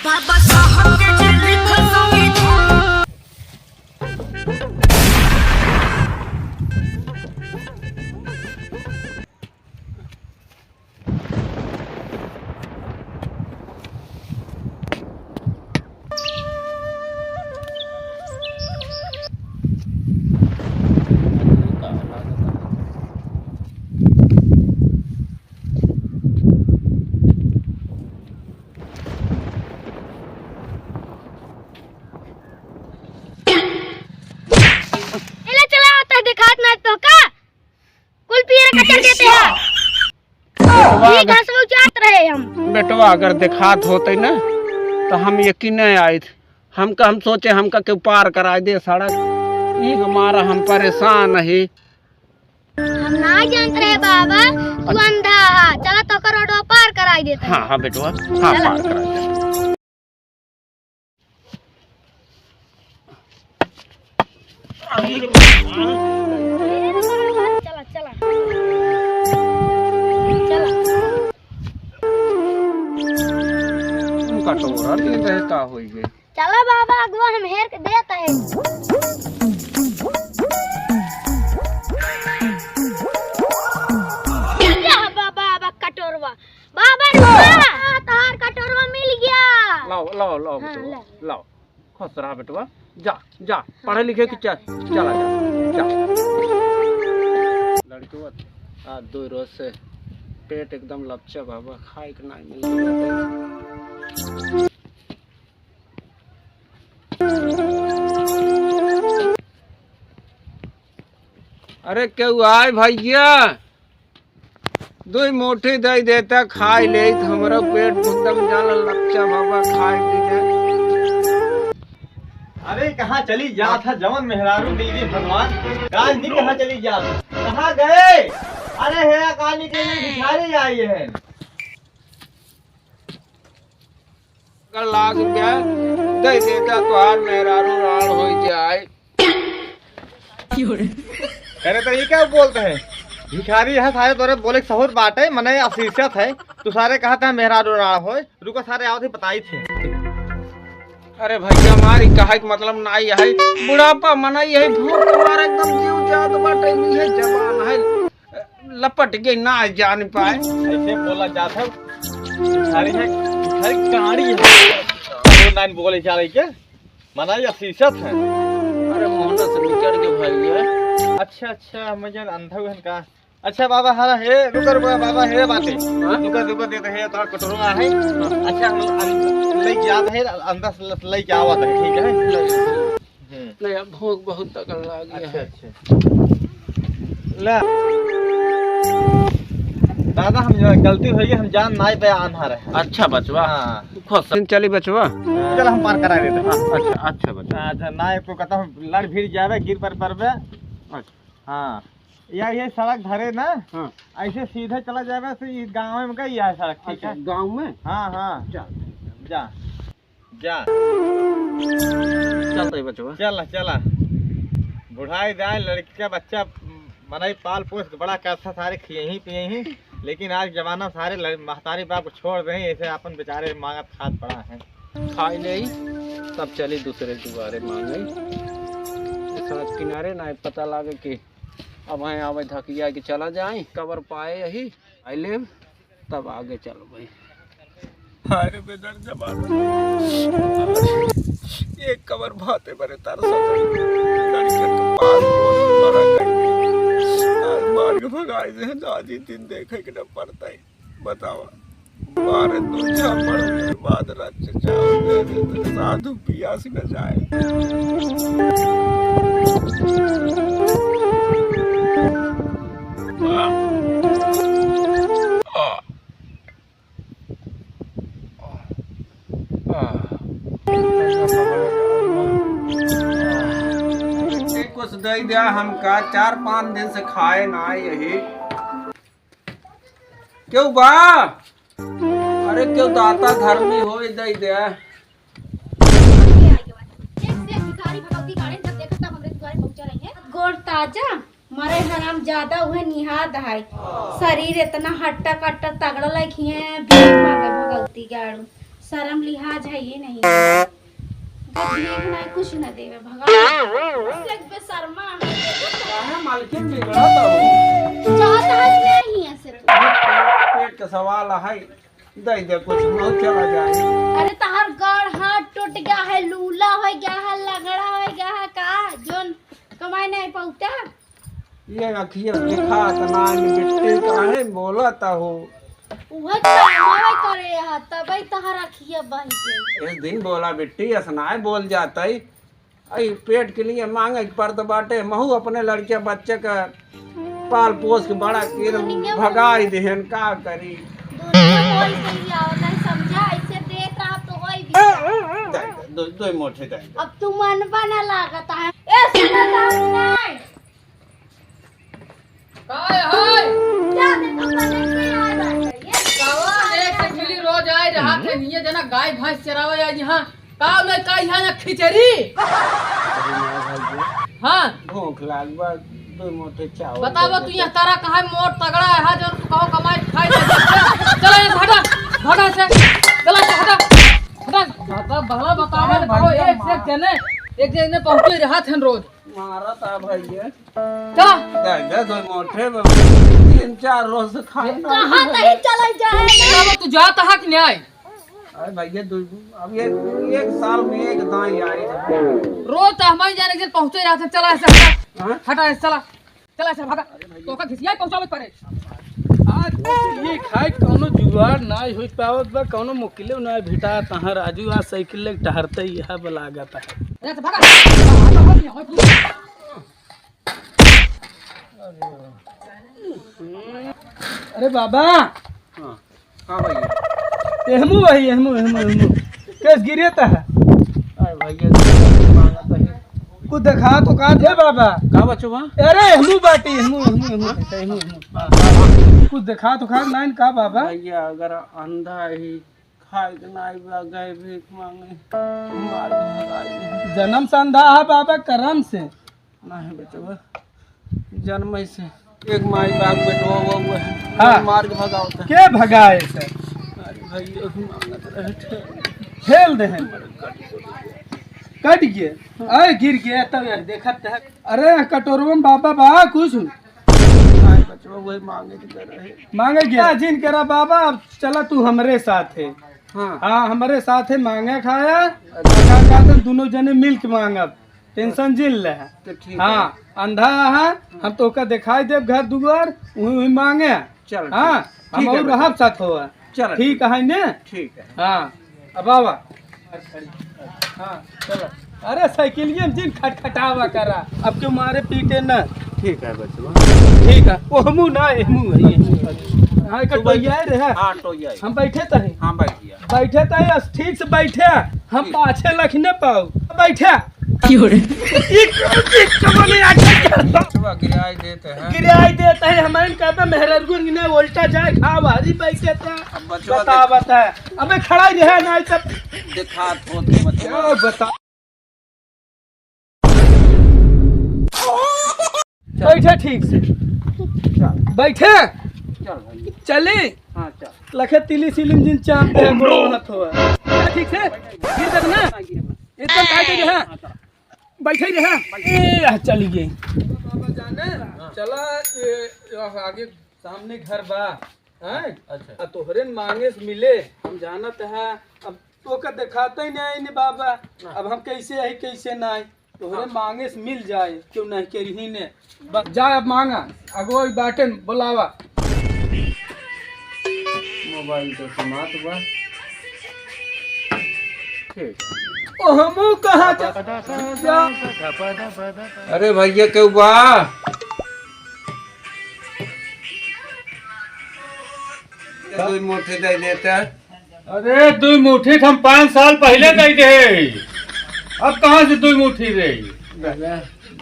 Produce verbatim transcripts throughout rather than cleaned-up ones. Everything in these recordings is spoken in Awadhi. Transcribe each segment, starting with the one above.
बाबा साहब के जे लिखल संविधान। एला चला होता है, दिखात ना तो का? कुल पियर कचर देते हैं। बेटवा ये अगर, घास में उचारत रहे हम। बेटवा अगर दिखात होते ना, तो हम यकीन नहीं आइत। हमका, हम सोचे हमका केहू पार कराए दे सड़क। ई हमारा, हम परेशान ही। हम ना जानत रहे बाबा, तू अंधा हा। चला तो कर रोडवा पार कराई देता है। हाँ, हाँ बेटवा, हाँ, चला। पार कराई दे। चला, चला। चला। उनका टोरा दे दे, का होई गई? चला बाबा, अगुआ हम हेर के देत है। या बाबा, बाबा कटोरवा। बाबा रे बाबा, तहार कटोरवा मिल गया। लाओ, लाओ, लाओ हाँ, बेटवा, लाओ। लाओ। खुश रहा बेटवा। जा, जा, हाँ, पढ़े लिखे की जा। चल, चला जा, जा। लड़कवा, आज दो रोज से पेट एकदम लपचा बाबा, खाए के नाई मिल रहा। अरे केहू आए भैया, दुई मुट्ठी दे देता, खाई लेत, हमरो पेट भुंदम जाल लपचा बाबा, खाए पी ले। अरे कहाँ चली जात है जवन मेहरारू मिल गई भगवान, काज नहीं कहाँ चली जात, कहाँ गए? अरे हे काली के लिए भिखारी आई है। कर लाख रुपया दे देता, तोहार मेहरारू राड़ हो जाए। अरे तो ये क्या बोलते हैं? भिखारी है सारे, तोरे बोले के सहूर बाटे, मने असीसत है। तू सारे कहत है मेहरारू राड़ होय। रुको सारे, आवत ही बताई थे। अरे भैया, हमारी कहे के मतलब ना ये है, बुढ़ापा मना ये है, भूख मारे एकदम जीव जात बाटे, ये जवान है। लपट गई ना जान पाए। ऐसे बोला जात है, भिखारी है, भिखारी गाड़ी है। वो नाइन बोले जा रही के, मना ये शीशत है। अरे मोहना से निकल के भाई है। अच्छा, अच्छा, मैं जान अंधा हुआ का। अच्छा बाबा, हाँ, हे, रुका, रुका, बाबा, हे बाटे। हाँ? रुका, रुका, दे दे, हे, तोरा कटोरा है। हाँ। अच्छा, हम, हम ले जात है, अंदर से ले के आवत है, ठीक है? ले। हम्म। नहीं, अब भूख बहुत तगड़ लागी अच्छा, है। अच्छा। ले। दादा, हम जो गलती होई, हम जान नाई पे आन्हा रहे। अच्छा बचवा। हाँ। खुश। चली बचवा। चल, हम पार करा देते हैं। हाँ, अच्छा, अच्छा बचवा। अच्छा, नाई को कहता हम लड़ भिड़ जावे, गिर पर परबे। अच्छा। हाँ। या ये सड़क धरे ना, हाँ। ऐसे सीधे चला जावे, तो ये गाँव में का यह सड़क, ठीक अच्छा, है? गाँव में? हाँ, हाँ। चल। जा। जा। चलते बचवा। चला, चला। बुढ़ाई जाए, लड़की का बच्चा, मनई पाल पोस के बड़ा करता, सारे खियही पियही, लेकिन आज जमाना सारे लड़-, महतारी बाप को छोड़ दे, ऐसे अपन बेचारे मांगत खात पड़ा है। खाई ले, तब चली दूसरे दुआरे मांगे। सड़क किनारे ना पता लागे कि अब आए आवे धकिया के चला जाए, कबर पाए यही, आई लेब, तब आगे चलबे। हाय रे बेदर्द जमाना। एक कबर भाते बरे तरसत। लड़के के पास बहुत बड़ा कर। आज मार के भगाई दे, दादी दिन देखे के न पड़ता है। बतावा। मारे दो झापड़ के बाद रच जाओ, दे दे, साधु पियास न जाए। कुछ दे दिया हमका, चार पाँच दिन से खाए ना यही। केहू बा? अरे केहू दाता धर्मी होई, दे दे। गोड़ ताजा, मरे हराम ज्यादा उहे निहाद है। शरीर इतना हट्टा कट्टा तगड़ा लइकी है, भीख मांगे भगवती गाड़ू। शर्म लिहाज है ये नहीं। भीख नहीं, कुछ न देवे, भगवान। से बेशर्मा है। काहे मालकिन बिगड़त हो? चाहत है कि नहीं है से तू? पेट का सवाल है, दे दे कुछ, बहुत चला जाए। अरे तहार गड़ हाथ टूट गया है, लूला हो गया है, लगड़ा हो गया है का, जोन कमाई नहीं पौता? ये अखिया दिखात नाई बिट्टी, काहे बोलत हो? उहे कमावे करे हा, तबे तहर अखिया बह गई। एक दिन बोला बिट्टी, असनाए बोल जातई। आई पेट के लिए मांगे के पड़त बाटे, महू अपने लड़के बच्चे का पाल पोस के बड़ा किरम दुनिया भगाई देहन, का करी? दुनिया बोल के ही आओ, नहीं समझा, ऐसे देत रहा तो होई भी। दे, दे, दो, दो मोठे दे दे। अब तू मन बना लागत है। ए, सुनो तो नहीं। काय है? क्या देखो, पलंग पे आ रहा है। ये कवा देख के मिली रोज आए रहा थे, ये जना गाय भैंस चरावे आई यहाँ। का में का यहाँ ना खिचड़ी? हाँ। भूख लाग बा, दो मोठे चावल बतावा दे तू दे। यहाँ तारा कहाँ मोट तगड़ा है, हाँ, जो तू कहो कमाई खाई ले। चला यहाँ से हटा, हटा से, चला से हटा, हटा, हटा, बहला बतावा रे, कहो, एक से एक जने, एक जने पहुँचे रहा थे रोज। मारत है भैया। चला। दे दे दो मोठे में तीन चार रोज से खाए ना। कहाँ कहीं चला जाए? अब तू जात हा कि नहीं? अरे भैया, दो, अब ये एक साल में एक दाई आई है। रोज तो हमारी जाने के पहुँचे रहा था। चला ऐसे हटा। हाँ? हटा ऐसे चला। चला ऐसे भागा। तो का घिसिया पहुँचावे पड़े। आज ये खाए कौनो जुगाड़ ना हो पावत बा, कौनो मुकिले ना भेटा। तहाँ राजू आज साइकिल लेके टहरते ही है, बलागत है। अरे तो भागा। अरे बाबा। हाँ, हाँ भैया। एहमू वही, एहमू, एहमू, एहमू। कैस गिरे ता है? अरे भैया, मांगा तो है। कुछ देखा तो का दे बाबा? का बचवा? अरे एहमू बाटी, एहमू, एहमू, एहमू, एहमू, एहमू। हाँ, हाँ, हाँ। कुछ देखा तो का नाइन का बाबा? भैया, अगर अंधा ही खाए के नाई बा, गए भीख मांगे, मार के भगाई दे। जन्म से अंधा है बाबा, करम से। नहीं बचवा, जन्म से एक माई बाप बेटवा हुआ, हुआ है। हाँ। मार के भगावता है। के भगाए से? अरे भाई, यही मांगत रहे थे। ठेल दे हैं। कट गए। अरे गिर गया तब यार, देखत है। अरे कटोरवा में बाबा बा कुछ। नहीं बचवा, वही मांगे के रहे। मांगे गया। जिन करा बाबा, अब चला तू हमरे साथ है। हाँ। हाँ, हमरे साथ है, मांगे खाया। अच्छा। का कहते, दोनों जने मिल के मांगब। टेंशन जिन ले। तो ठीक है। हाँ, अंधा है, हम तोका दिखाई देब घर दुआर, उही, उही मांगे। चल, हाँ, ठीक। हम ठीक है और बेटा। रहब साथ हो। चल, ठीक ठीक। है ने? ठीक है। हाँ, अब आवा। हाँ, चलो। अरे साइकिलिया में जिन खटखटावा करा, अब क्यों मारे पीटे ना। ठीक है बचवा। ठीक है, ओ हमू ना, हमू है, हमू है। हाँ, एक तू बैठ। टोइया है रे, हाँ। हाँ, टोइया है। हम बैठे तो हैं। हाँ, बैठ गया। बैठे तो हैं, ठीक से बैठे, हम ठीक। पाछे लखने पाओ। बैठे। क्यों रे? एक, एक कमले आके बचवा गिराई देते हैं। गिराई देते हैं, हमारे कहते मेहररुन ने उल्टा जाए, खा भारी बैठे थे। अब बचवा बता, देख। बता। अबे खड़ा ही रहे, नहीं तब। देखा, थोड़ के बचवा। क्या बता? चल। बैठे ठीक से। चल। बैठे। चल भाई। चली। हाँ, चल। लखे तिली सिलिम जिन चाप दे, गोड़ हाथ हुआ। ठीक से? गिर तक ना? हाँ, गिर बस। एकदम टाइट ही रहे। हाँ, चल। बैठे ही रहे। ए, आ, चली गई। बाबा जाने, हाँ। चला, ए, आगे सामने घर बा। हैं? अच्छा। आ तोहरे मांगे से मिले, हम जानत है, अब तोका देखाते ही नहीं, नहीं बाबा, हाँ। अब हम कैसे आई, कैसे नहीं, तोहरे हाँ। मांगे से मिल जाए, क्यों नहीं के रही ने। बस जा अब मांगा, अगुआ बाटेन, बोलावा। मोबाइल तो समात बा। ठीक। ओ हमू कहाँ जा, जा। अरे भैया, केहू बा? दो मोठे दे देता। अरे, दुई मुट्ठी त हम पाँच साल पहिले दे दे। अब कहाँ से दुई मुट्ठी दे? दादा,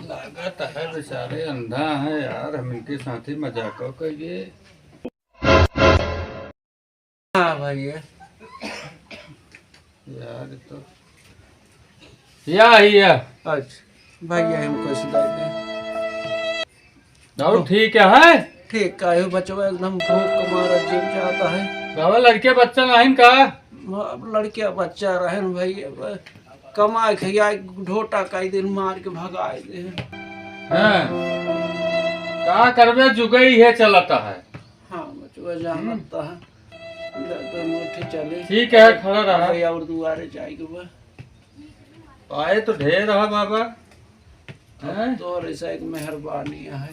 लागत है बेचारे अंधा है यार, हम इनके साथ ही मजाक करिए। हाँ भैया। यार तो या ही है। अच्छा, भैया हम कुछ दे दे। और ठीक है, हैं? ठीक काहे बचवा, एकदम भूख के मारा जिम जाता है। बाबा, लड़के बच्चा नहीं का? अब लड़के बच्चा रहन भाई, अब कमाए खियाए ढोटा कई दिन मार के भगाए दे। हाँ, का करबे, जुगे इहे चलता है। हाँ बचवा, जानता है। दे, दे मुट्ठी चली। ठीक है, खड़ा रहा। भैया और दुआरे जाए के बा। पाए तो ढेर रहा बाबा। हैं? तोर ऐसा एक मेहरबानी है।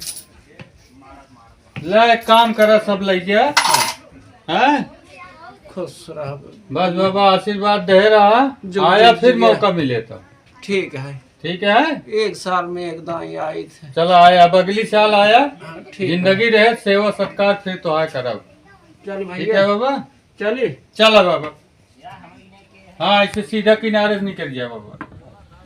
ले, एक काम करा, सब लइ जा। हैं? खुश रह। बस बाबा, आशीर्वाद दे रहा। जो आया, जी, फिर जी, मौका मिले तो। ठीक है। ठीक है? एक साल में एक दाई आई थे। चला आया, अब अगली साल आया। हाँ, ठीक है। जिंदगी रहे, सेवा सत्कार फिर तो आया करब। चल ठीक भैया। है बाबा? चली। चला बाबा। हाँ, ऐसे सीधा किनारे से निकल जाए बाबा।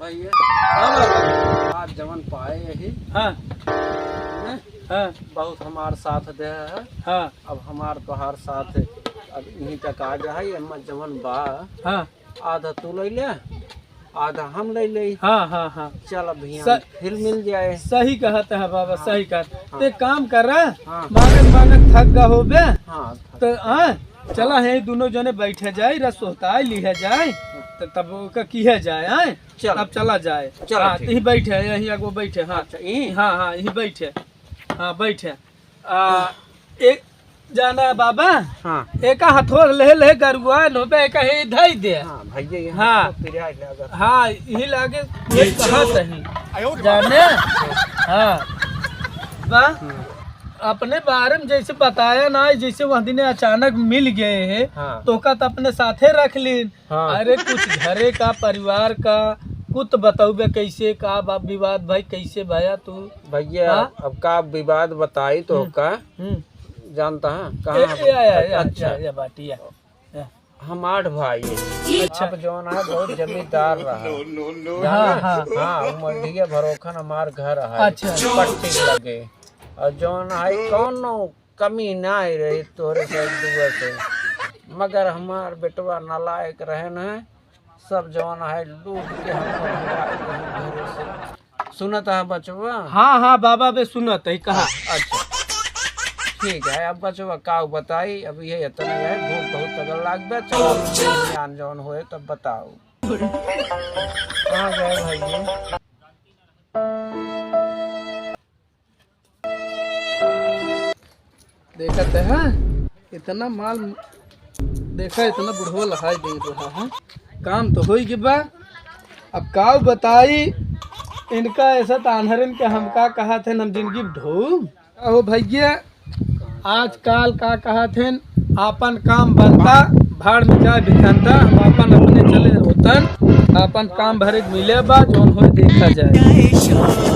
भैया, हाँ बाबा, आज जवन पाए यही, हाँ। ने? हाँ। बहुत हमार साथ दे है। हाँ। अब हमार तोहार साथ अब यहीं तक आ जा है, एमा जवन बा, हाँ। आधा तू ले ले, आधा हम ले ले। हाँ, हाँ, हाँ। चल अब भैया, स-, फिर मिल जाए। सही कहत है बाबा, हाँ। सही कहत। हाँ। ते काम कर रहा, हाँ। मांगत मांगत थक गा होबे। हाँ, थक तो, हाँ, चला है, दोनों जने बैठे जाए, रस होता है, लिहे जाए, तो तब ओका किहे जाए, आए? चल। तब चला जाए। चल, हाँ, ठीक। यहीं बैठे, यहीं आगो बैठे, हाँ। अच्छा, यहीं? हाँ, हाँ, यहीं बैठे। हाँ, बैठे। आ, एक जाना बाबा, हाँ। एका हथवा ले, ले गरुआ, नोबे एका हे धई दे। हाँ, भैया, ये हाँ। हमको पिराए लागत। हाँ, यही लागे, ये कहा सही। जाने? हाँ। बा? हम्म। अपने बारे में जैसे बताया ना, जैसे वह दिने अचानक मिल गए हैं, हाँ। तो का तो अपने साथे रख लीन। हाँ। अरे कुछ घरे का, परिवार का, कुछ बतौबे कैसे का बा विवाद भाई, कैसे भया तू? भैया, हाँ? अब का विवाद बताई तो हम्म। का? हम्म। जानता है कहाँ ए, हम ए, या, या, या, अच्छा। या, या बाटी, या, या। हम आठ भाई हैं। अच्छा। अब जौन है बहुत जमींदार रहा। हाँ, हाँ। हाँ, उ मंडिया भरोखन हमार घर है। अच्छा। पट्टी लगे। और जौन है कौनो कमी ना आई रही तोरे से दुआ से। मगर हमार बेटवा नालायक रहे न, सब जौन है लूट के हमको भगाए घरे से। सुनत है बचवा? हाँ, हाँ, बाबा बे सुनत है, कहा। अच्छा, ठीक है, अब बचवा का बताई, अब ये इतना है, भूख बहुत तगड़ लाग बा, चलो, ज्ञान जौन होए तब बताओ। कहाँ गए भाई ये? देखत है, हाँ? इतना माल, देखा, इतना बुढ़वा लहाई दे रहा है। काम तो होई के बा। अब काउ बताई, इनका ऐसा तान्हरन के हम का कहा थे, हम जिंदगी ढोऊ। अहो भैया, आजकल का कहा थे, आपन काम बनता, भाड़ में जाए भिखंता, हम आपन अपने चले होतन, आपन काम भरे के मिले बा, जौन होए देखा जाए।